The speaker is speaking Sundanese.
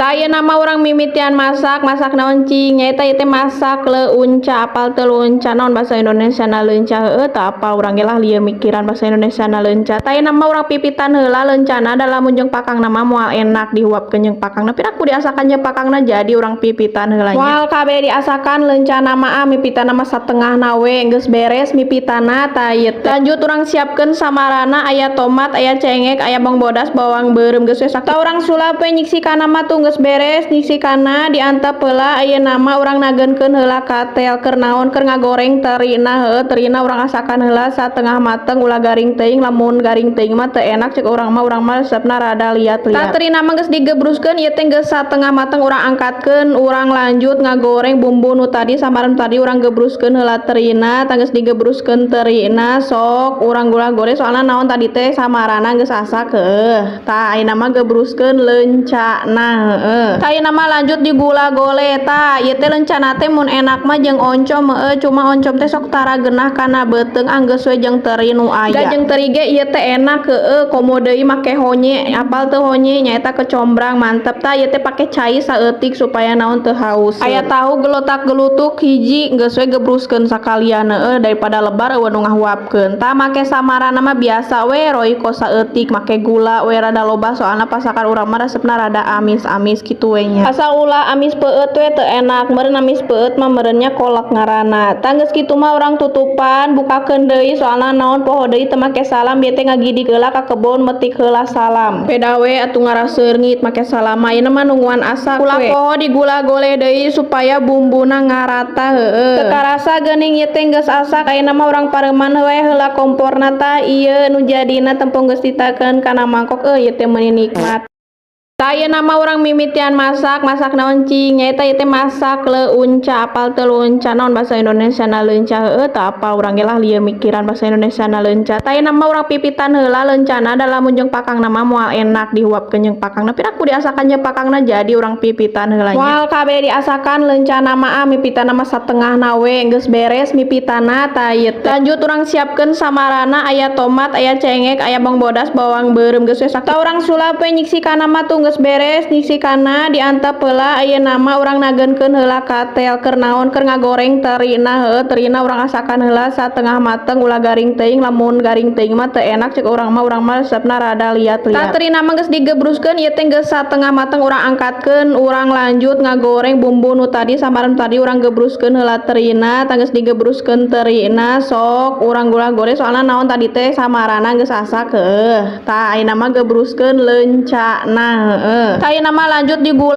Ayeuna mah urang mimitian masak, masak naon cing? Nyaeta ieu teh masak leunca. Apal teu leunca? Naon bahasa Indonesiana leunca? Heueuh, teu apal urang ge lah, lieu mikiran bahasa Indonesiana leunca. Tah, ayeuna mah urang pipitan heula leuncana, da lamun jeung pakangna mah moal enak dihuapkeun jeung pakangna. Piraku diasakan jeung pakangna, jadi urang pipitan heula nya. Moal kabeh diasakan leuncana mah ah, mipitana mah satengahna we. Geus beres mipitana, tah ieu teh. Lanjut urang siapkeun samarana, aya tomat, aya cengek, aya bawang bodas, bawang beureum, geus we sakitu. Urang sulap we nyiksikana mah. Tuh, geus beres nyiksikana, diantep heula. Ayeuna mah urang nagenkeun heula katel. Keur naon? Keur ngagoreng terina. Heueuh, terina urang asakan heula satengah mateng, ulah garing teuing. Lamun garing teuing mah teu enak cek urang mah, urang mah resepna rada liat-liat. Tah, terina mah geus digebruskeun, ieu teh geus satengah mateng, urang angkatkeun. Urang lanjut ngagoreng bumbu nu tadi, samaran tadi urang gebruskeun heula terina. Tah, geus digebruskeun terina, sok urang gula goreng, soalna naon, tadi teh samarana geus asak. Heueuh, tah, ayeuna mah gebruskeun leuncana. Heueuh, tah, ayeuna mah lanjut di gula gole. Tah, ieu teh leuncana teh mun enak mah jeung oncom heueuh, cuma oncom teh sok tara geunah kana beuteung, anggeus we jeung teri nu aya. Da jeung teri ge ieu teh enak heueuh, komo deui make honye. Apal teu honye? Nyaeta kecombrang, mantep. Tah, ieu teh pake cai saeutik supaya naon, teu haus. Aya tahu gelotak gelutuk hiji, geus we gebruskeun sakalian heueuh, daripada lebar euweuh nu ngahuapkeun. Tah, make samarana mah biasa we, Royco saeutik, make gula we rada loba, soalna pasakan urang mah resepna rada amis-amis kitu we nya. Asal ulah amis peueut we, teu enak meureun amis peueut mah meureun nya, kolak ngaranna. Tah, geus kitu mah urang tutupan, bukakeun deui, soalna naon, poho deui teu make salam. Bieu teh ngagidig heula ka kebon, metik heula salam, beda we atuh ngaraseungit make salam. Ayeuna mah nungguan asak we. Ulah poho digula gole deui supaya bumbuna ngarata heueuh. Teu karasa geuning ieu teh geus asak. Ayeuna mah urang pareuman we heula komporna. Tah, ieu nu jadina, tempong geus ditakeun kana mangkok, euy, ieu teh meuni nikmat. Tah, ayeuna mah urang mimitian masak, masak naon cing? Nyaeta ieu teh masak leunca. Apal teu leunca? Naon bahasa Indonesiana leunca? Heueuh, teu apal urang ge lah, lieu mikiran bahasa Indonesiana leunca. Tah, ayeuna mah urang pipitan heula leuncana, da lamun jeung pakangna mah moal enak dihuapkeun jeung pakangna. Piraku diasakan jeung pakangna, jadi urang pipitan heula nya. Moal kabeh diasakan leuncana mah ah, mipitana mah satengahna we. Geus beres mipitana, tah, ieu teh. Lanjut urang siapkeun samarana, aya tomat, aya cengek, aya bawang bodas, bawang beureum, geus we sakitu. Urang sulap we nyiksikana mah. Tuh, geus beres nyiksikana, diantep heula. Ayeuna mah urang nagenkeun heula katel. Keur naon? Keur ngagoreng terina. Heueuh, terina urang asakan heula satengah mateng, ulah garing teuing. Lamun garing teuing mah teu enak cek urang mah, urang mah resepna rada liat-liat. Tah, terina mah geus digebruskeun, ieu teh geus satengah mateng, urang angkatkeun. Urang lanjut ngagoreng bumbu nu tadi, samaran tadi urang gebruskeun heula terina. Tah, geus digebruskeun terina, sok urang gula goreng, soalna naon, tadi teh samarana geus asak. Heueuh, tah, ayeuna mah gebruskeun leuncana. Heueuh, tah, ayeuna mah lanjut di gula